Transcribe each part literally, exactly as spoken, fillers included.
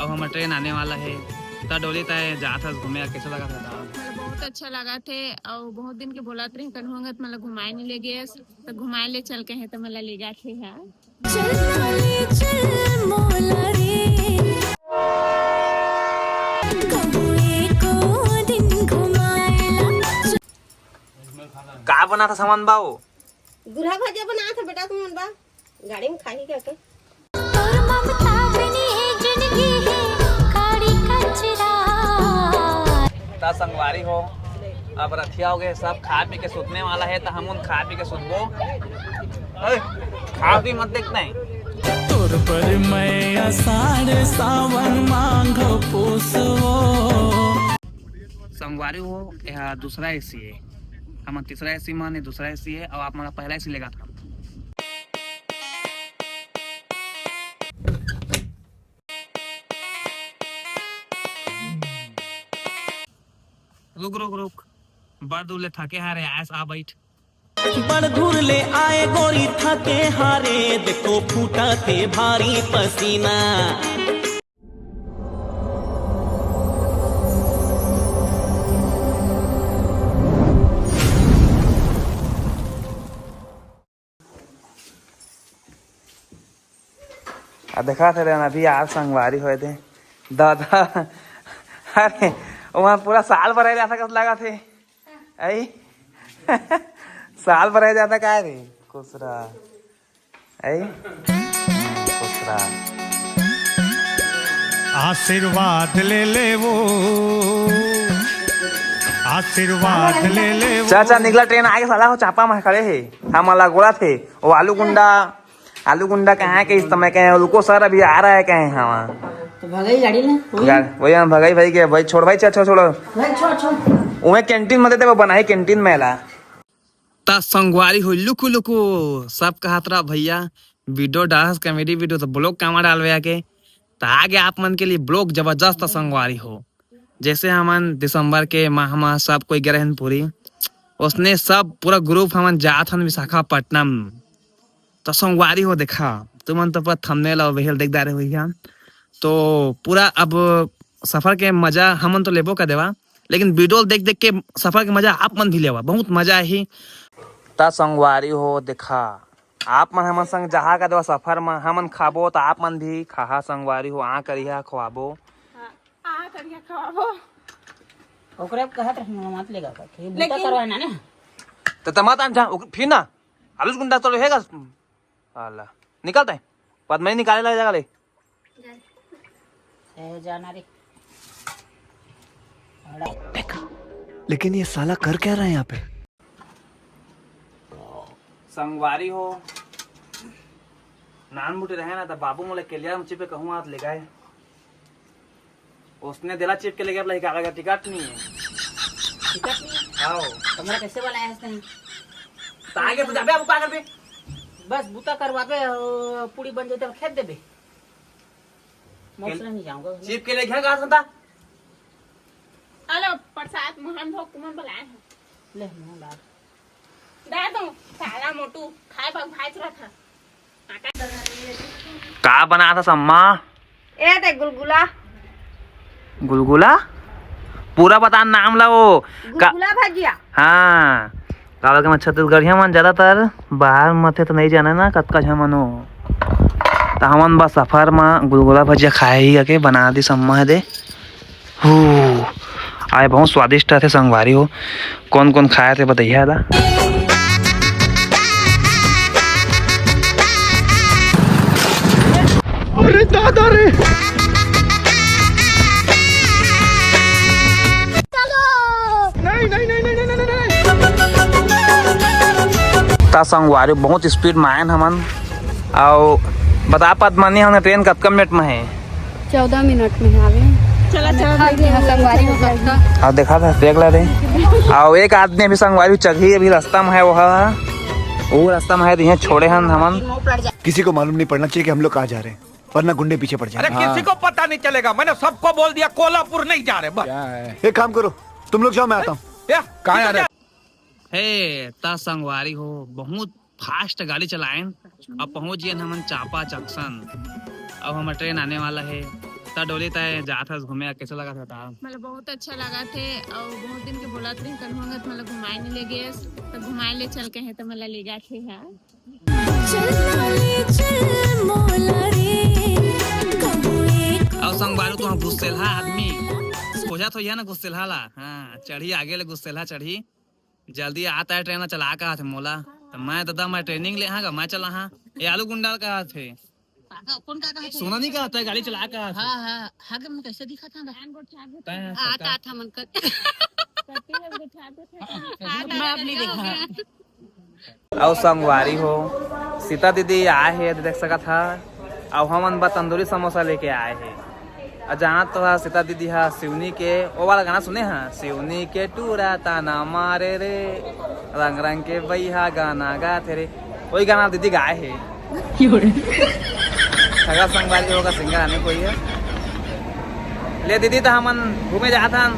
अब हमर ट्रेन आने वाला हे। त डोली, तैं जात हस घूमे, कइसे लगत हे? मोला बहुत अच्छा लगत हे, अउ बहुत दिन के बोलत रहे कन्हू अंगत मोला घुमाए नहीं ले गेस, त घुमाए ले चल कहे त मोला ले जात हे। हाँ। चल ना ले चल मोला रे, कबो एको दिन घुमाए ला। का बनात हस हमन बा? दूल्हा भजिया बनात हे बेटा, तुमन बा गाड़ी में खाही का के? तोर ममता बिन ये जिंदगी हे काड़ी कचरा। त संगवारी हो, अब रथिया हो गे, सब खा पी के सुतने वाला हे, त हमन खा पी के सुतबो। ए, खा पी मत देखते हैं। तोर बर मैं आषाढ़ सावन माघ पूस वो। संगवारी हो, यह दूसरा एसी हे। हमन तीसरा एसी मान, ये दूसरा एसी हे, अउ आप मन ला पहला एसी लेगा था। रुक, रुक, रुक। बड़ दूर ले थके हारे आयस, आ बैठ। बड़ दूर ले आए गोरी थके हारे, देखो फूटा थे भारी पसीना। आ, देखा थे रे, अभी यार संगवारी होए थे दादा। अरे, वहाँ पूरा साल भर रह जाता, कस लगा थे? आई? साल भर रह जाता का रे? खुश रहा। आई? खुश रहा। आशीर्वाद ले ले वो, आशीर्वाद ले ले वो। चाचा, निकला ट्रेन आगे, साला हो चापा में खड़े हे। हम वाला गोला थे, वो आलू गुंडा, आलू गुंडा कहाँ के इस समय कहे, उनको सर अभी आ रहा है कहे हवा। तो भगाई गाड़ी ना, वही। गाड़-, वही हम भगाई भाई के, भाई छोड़ भाई, चल, छोड़, छोड़। भाई छोड़, छोड़। उहे कैंटीन में देते, वो बनाई कैंटीन में ला। त संगवारी हो लुकु लुकु, सब कहत रहा भैया वीडियो डालस कॉमेडी वीडियो, त ब्लॉग कामा डालवे आके। त आगे आप मन के लिए ब्लॉग जबरदस्त संगवारी हो। जैसे हमन दिसंबर के माह मा सब कोई गे रहेन पूरी, ओसने सब पूरा ग्रुप हमन जात हन विशाखापट्टनम। त संगवारी हो देखा, तुमन तो पूरा थंबनेल अउ वेहल देख डारे होइहा। तो पूरा अब सफर के मजा हमन तो लेबो कर देवा, लेकिन वीडियो देख देख के सफर के मजा आप मन भी लेवा, बहुत मजा आही। त संगवारी हो देखा, आप मन हमन संग जहा कर देवा सफर म, हमन खाबो त आप मन भी खाहा संगवारी हो, आ करिहा खवाबो। हाँ, आ करिहा खवाबो। ओकरे कहत रहे मत लेगा करके, बूता लेकिन करवाए ना ने। त तमा तान जा, ओक-, फिर ना, आलूस गुंडा तो हेगा। आला, निकलता है, पद्मनी निकाले लग जाएगा ले। ए, जाना रे। लेकिन ये साला कर क्या रहा है यहाँ पे? संगवारी हो, नान मुटे रहे ना, त बाबू मोला केलिया में चिपे कहूँ हाथ ले गए। उसने देला चिप के लेके अपना कागज का टिकट नहीं है। टिकट नहीं है? आओ। तो मेरा कैसे बनाया है इसने? तो आगे तो जाबे, अब का करबे? बस बूता करवाबे, अ, पूरी बन जाए तो खेत देबे। मौसम नहीं जाऊंगा। चिप के लेके कहाँ संता? हेलो, प्रसाद मोहन भोग तुमन बुलाए हैं। ले, मोहन लाल। दे दो, साला मोटू, खाए बग भाई चुरा था। का बनात हस अम्मा? ए दे गुलगुला। गुलगुला? पूरा बता नाम ला वो। का- गुलगुला भजिया। हाँ। काबर के मैं छत्तीसगढ़िया मन ज्यादातर बाहर मथे तो नहीं जाने ना, कतका झन मन हो। त हमन बस सफर म गुलगुला भजिया खाए ही करके बना दिस अम्मा ह दे। हू, आय बहुत स्वादिष्ट रथे संगवारी हो। कौन कौन खाए थे बताइए ला। अरे दादा रे। नहीं, नहीं, नहीं। त संगवारी बहुत स्पीड में आयन हमन। अउ बता पद्मनी, हमन ट्रेन कतका मिनट में है? चौदह मिनट में आवे। चला, चला, देखा दे, संगवारी हो कतका। अउ देखा था, देख ला रे। अउ एक आदमी अभी संगवारी चघी अभी रास्ता में है, वो है, वो रास्ता में है, तो यहाँ छोड़े हन हमन। किसी को मालूम नहीं पड़ना चाहिए कि हम लोग कहाँ जा रहे हैं, वरना गुंडे पीछे पड़ जाएंगे। अरे, किसी को पता नहीं चलेगा, मैंने सबको बोल दिया, कोलापुर नहीं जा रहे, बस। एक काम करो, तुम लोग जाओ, मैं आता हूँ। कहाँ जा रहे? हे, त संगवारी हो, बहुत फास्ट गाड़ी चलाएन। अब पहुंच गए हमन चांपा जंक्शन। अब हमर ट्रेन आने वाला है। त डोली, तय जात हस घूमे, कैसे लगा था तार? मतलब बहुत अच्छा लगा थे, और बहुत दिन के बोलत रहे कन्हू अंगत मतलब घुमाए नहीं ले गए, तो घुमाए ले चल के है तो मतलब ले जाते हैं। चल मोला रे, कबूए। और संगवारी, तुहा गुस्सेलहा आदमी खोजत होइहा ना गुस्सेलहा ला। हाँ, चढ़ी आगे ले गुस्सेलहा चढ़ी। जल्दी आता है ट्रेन, चला कहा थे मोला। तो मैं दादा, मैं ट्रेनिंग ले हाँ गा, मैं चला हाँ। ये आलू गुंडाल कहा थे। काका, कौन काका है? सोना नहीं कहा था, गाड़ी चला कहा थे। हाँ, हाँ, हाँ, गे, मैं कैसे दिखा था? तय आता, आता मन कर। मैं अब नहीं देखा। अउ संगवारी हो, सीता दीदी आए हे, देख सकत हा। अउ हमन बर तंदूरी समोसा लेके आए हे। अउ जानत तो हा, सीता दीदी हा सिवनी के, वो वाला गाना सुने हा, सिवनी के टूरा ताना मारे रे, रंग रंग के बइहा गाना गाथे रे, वही गाना दीदी गाए हे। सगा संगवारी होगा, सिंगर आने कोई है। ले दीदी, तो हमन घूमे जात हन।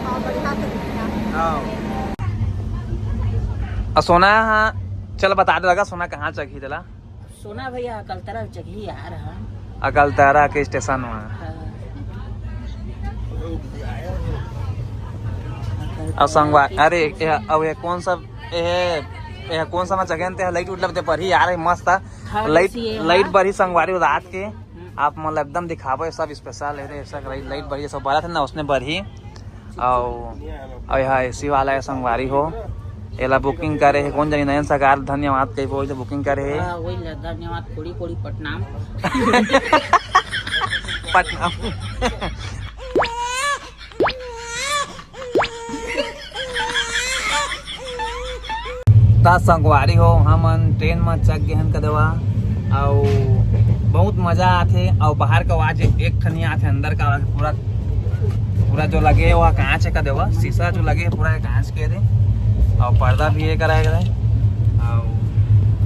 हाँ, बढ़िया से घूमे जात हन। हाँ। अ सोना, हाँ, चल बता दे लगा, सोना कहाँ चघी तेला? सोना भैया, अकलतरा चघी यार, हाँ। अकलतरा के स्टेशन में। हाँ। अब संगवा-, अरे, ये, अब ये कौन सा, ये, ये कौन सा में चघे ते, लाइट उठ लगते पर ही यार, मस्त। हाँ, लाइट, बस ये, लाइट हाँ। बरही संगवारी रात के। हम्म। आप मन ल एकदम दिखाबो, ये सब स्पेशल है रे, ऐसा लाइट, लाइट बरही, सब बरत है ना, उसने बरही। अउ, अउ यहाँ एसी वाला है संगवारी हो, एला बुकिंग करे है, कौन जानी नयन सरकार धन्यवाद कहिबो, जो बुकिंग करे है। हाँ, वही ला, धन्यवाद, कोड़ी कोड़ी प्रणाम। प्रणाम। त संगवारी हो, हमन ट्रेन म चघ गे हन कदवा, अउ बहुत मजा आथे। अउ बाहर के आवाज एक ठन ही आथे, अंदर का आवाज पूरा, पूरा जो लगे हे वो कांच हे कदवा, शीशा जो लगे हे पूरा कांच के दे, अउ पर्दा भी ये करा हे। अउ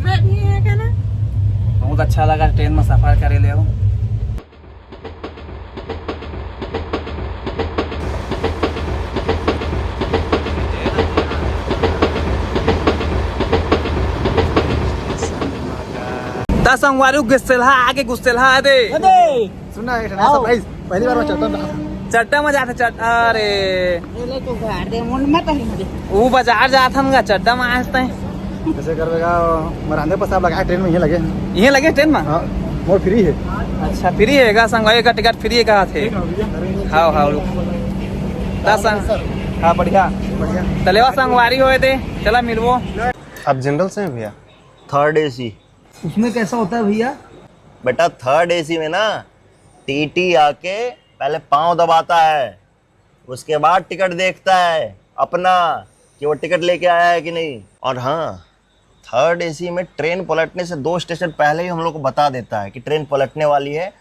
मैं भी ये का ना। बहुत अच्छा लगा ट्रेन म सफर करे ले हो। त संगवारी, गुस्सेलहा आगे, गुस्सेलहा आदे। अरे! सुन ना, एक ठन आओ। Surprise, पहली बार मैं चड्डा में। चड्डा में जाथे, चड्डा, अरे। ये ले तो उघार दे, मुंड में पहन दे। वो बाजार जात हन गा, चड्डा में आज तय। कैसे करबे गा, मरांदे पसाब लगा है, ट्रेन में ये लगे। ये लगे ट्रेन में? हाँ, मोर फ्री है। अच्छा, फ्री है का संगवारी, का टिकट फ्री है कहा थे? हाँ, हाँ, रुक। त संग, हाँ, बढ़िया। बढ़िया। तलेवा संगवारी होए थे, चला मिलबो। आप जनरल से हैं भैया? Third AC. उसमें कैसा होता है भैया? बेटा, थर्ड एसी में ना टीटी आके पहले पाँव दबाता है, उसके बाद टिकट देखता है अपना, कि वो टिकट लेके आया है कि नहीं। और हाँ, थर्ड एसी में ट्रेन पलटने से दो स्टेशन पहले ही हम लोग को बता देता है कि ट्रेन पलटने वाली है,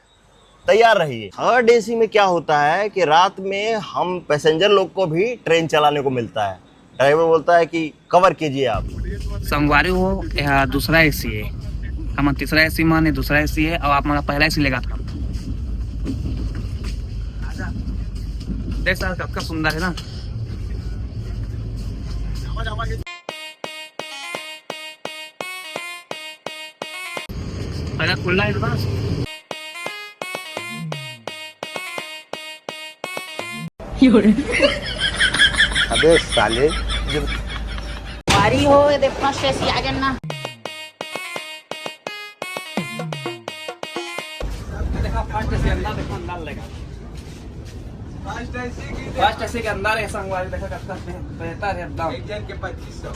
तैयार रहिए। थर्ड एसी में क्या होता है कि रात में हम पैसेंजर लोग को भी ट्रेन चलाने को मिलता है। ड्राइवर बोलता है कि कवर कीजिए आप। संगवारी हो, यह दूसरा एसी है, हमन तीसरा एसी माने, दूसरा एसी है, अउ आप मन ला पहला एसी लेगा था। देख साला, कतका सुंदर है ना। अगर खुला है तो बस। अबे साले, जब बारी हो, ये देखो, फर्स्ट एसी आ जाना। देखा, फर्स्ट एसी अंदर देखो, अंदर लेगा। फर्स्ट एसी के अंदर है संगवारी, देखा, कितना बेहतर है एकदम। एक जन के पच्चीस सौ।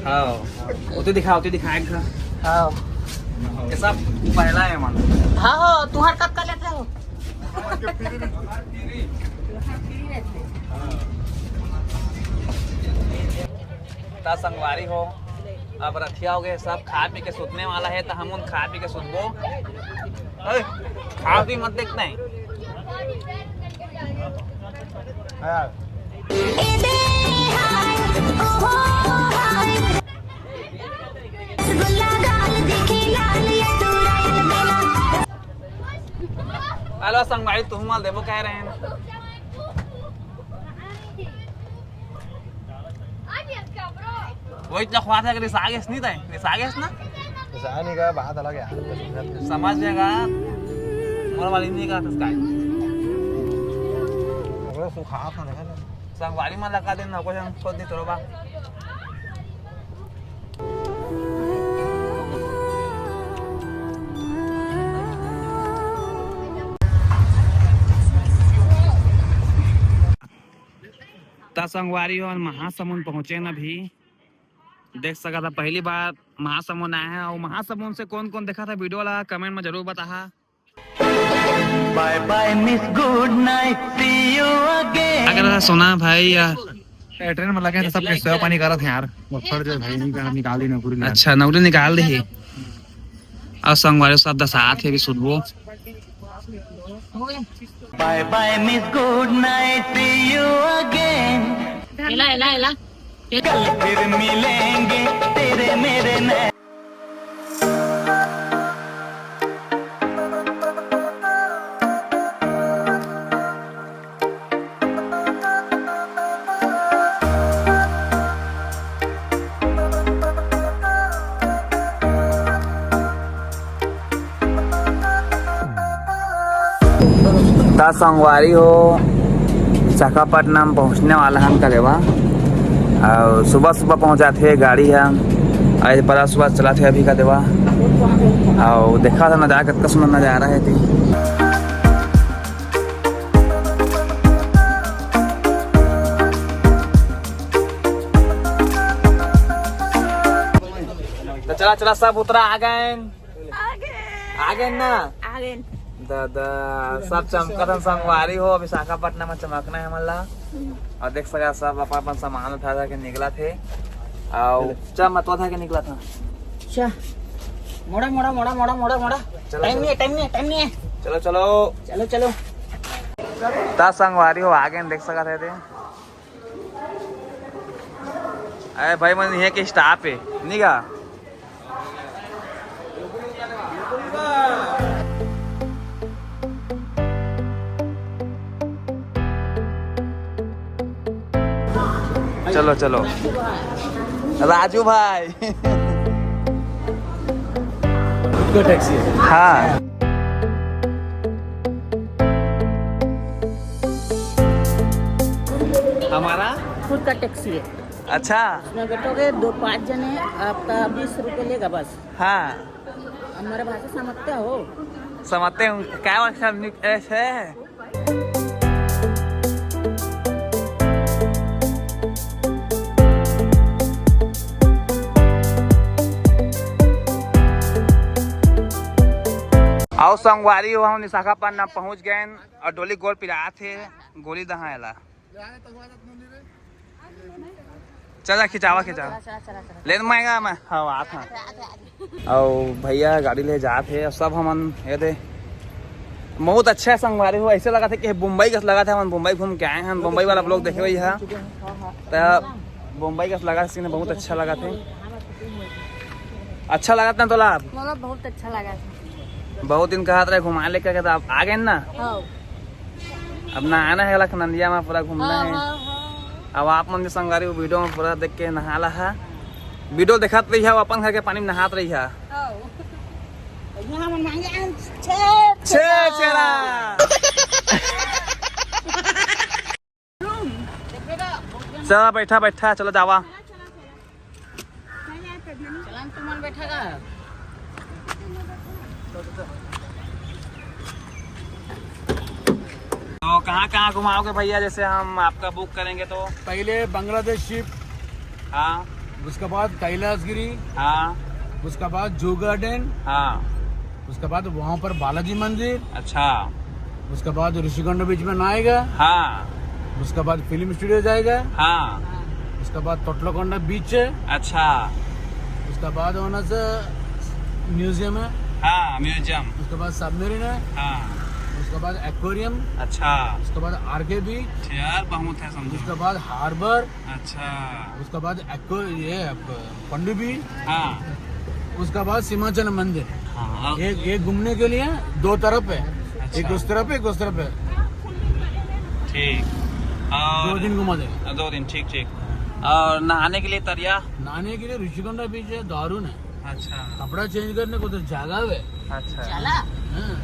हाँ, उते दिखा, उते दिखा एक घर। हाँ। ये सब पहला है मन। हाँ, हाँ, तुहार कब का लेते हो? त संगवारी हो, अब रथिया हो गए, सब खा पी के सुतने वाला है, त हमन खा पी के सुतबो। ए, खा पी मत देखते हैं। हाँ। हेलो संगवारी, तुम माल देबो कह रहे हैं। वही तो ख्वाब है कि रिसा गेस नहीं था, रिसा गेस ना? रिसा नहीं गया, बात अलग है। समझ जाएगा। मोर वाली नहीं कहा था इसका। संगवारी मन लगा देना, कोई हम छोड़ दी तोरो बा। त संगवारी हो, महासमुंद पहुंचे न अभी। देख सकत ह, पहली बार महासमुंद आए हैं। और महासमुंद से कौन कौन देखा था वीडियो ला, कमेंट में जरूर बताहा। Bye bye miss, good night, see you again। अगर सोना भाई या ए, ट्रेन में लगे हैं तो सबके सेवा पानी करत हैं यार। मुफर जो भाई निकाल, निकाल दी नौकरी ला। अच्छा, नौकरी निकाल दी। और संगवारी सब दसात है भी सुनबो। Bye bye miss, good night, see you again। एला, एला, एला। कल फिर मिलेंगे तेरे मेरे नैन। त संगवारी हो, विशाखापट्टनम पहुँचने वाला हन का देवा। और सुबह सुबह पहुँचाथे गाड़ी ह, आज बड़ा सुबह चलाथे अभी का देवा। और देखा था नजारा, कितना सुंदर नजारा है थी। तो चला चला, सब उतरा आ गए। आगे। आगे ना? आगे। दादा, सब चमकत हन संगवारी हो, विशाखापट्टनम में चमकना है हमन ला। और देख सका, सब अपन अपन सामान उठा उठा के निकलत हे। और चा मत उठा के निकलत हे। चा। मोड़ा, मोड़ा, मोड़ा, मोड़ा, मोड़ा, मोड़ा। चलो, टाइम चलो। नहीं है, टाइम नहीं है, टाइम नहीं है। चलो, चलो। चलो, चलो। ता संगवारी हो, आगे देख सकत हे ते। अरे भाई, मन इहे के स्टाफ है, नहीं का? चलो, चलो। राजू भाई। खुद का टैक्सी है। हाँ। हमारा? खुद का टैक्सी है। अच्छा। उसमें बैठोगे दो, पाँच जने, आपका बीस रुपये लेगा बस। हाँ। हमारा भाषा समझते हो? समझते हूँ। क्या भाषा निक-, ऐसे है? आओ संगवारी हो, हम विशाखापट्टनम पहुंच गए और डोली गोल पिरात हे, गोली दहा एला। चला खिंचावा, खिंचावा। चला, चला, चला, चला। लेन में आएगा मैं, हाँ, आत हाँ। और भैया गाड़ी ले जात हे, सब हमन ये दे। बहुत अच्छा है संगवारी हो, ऐसे लगा थे कि बम्बई कस लगा थे, हम बम्बई घूम के आए हैं, बम्बई वाला ब्लॉग देखे हुए है। तो बम्बई कस लगा सीन बहुत अच्छा लगा थे। अच्छा लगा था तोला? मोला बहुत अच्छा लगा। बहुत दिन कहत रहे घुमा लेके, तो आप आ गए ना। हाँ। अब नहाना है लखनंदिया में, पूरा घूमना हाँ, है। हाँ, हाँ। अब आप मन संगवारी वो वीडियो में पूरा देख के नहाला है। वीडियो दिखात रही है, अपन घर के पानी में नहात रही है। हाँ। यहाँ में मांगे हैं छे छे छेड़ा। चला बैठा, बैठा, चलो जावा। चलान तुमन बैठा का? तो कहाँ कहाँ घुमाओगे भैया, जैसे हम आपका बुक करेंगे तो? पहले बांग्लादेश शिप, हाँ। उसके बाद कैलाशगिरी, हाँ। उसके बाद जू गार्डन, हाँ। उसके बाद वहाँ पर बालाजी मंदिर। अच्छा। उसके बाद ऋषिकोंडा बीच में नहाएगा। हाँ। उसके बाद फिल्म स्टूडियो जाएगा। हाँ। उसके बाद तोटलकोंडा बीच है। अच्छा। उसके बाद वहाँ से म्यूजियम है। हाँ, म्यूजियम। उसके बाद सबमरीन है। हाँ। उसके बाद एक्वेरियम। अच्छा। उसके बाद आरके बीच। यार, बहुत है समझो। उसके बाद हार्बर। अच्छा। उसके बाद एक्व-, ये पनडुब्बी। हाँ। उसके बाद सीमाचल मंदिर। हाँ। एक, एक घूमने के लिए दो तरफ है। अच्छा। एक उस तरफ है, एक उस तरफ है। ठीक। और दो दिन घुमा देगा। दो दिन, ठीक, ठीक। और नहाने के लिए तरिया? नहाने के लिए ऋषिकोंडा बीच है, दारुण है। अच्छा। कपड़ा चेंज करने को तो जगह है। अच्छा। चला। हाँ।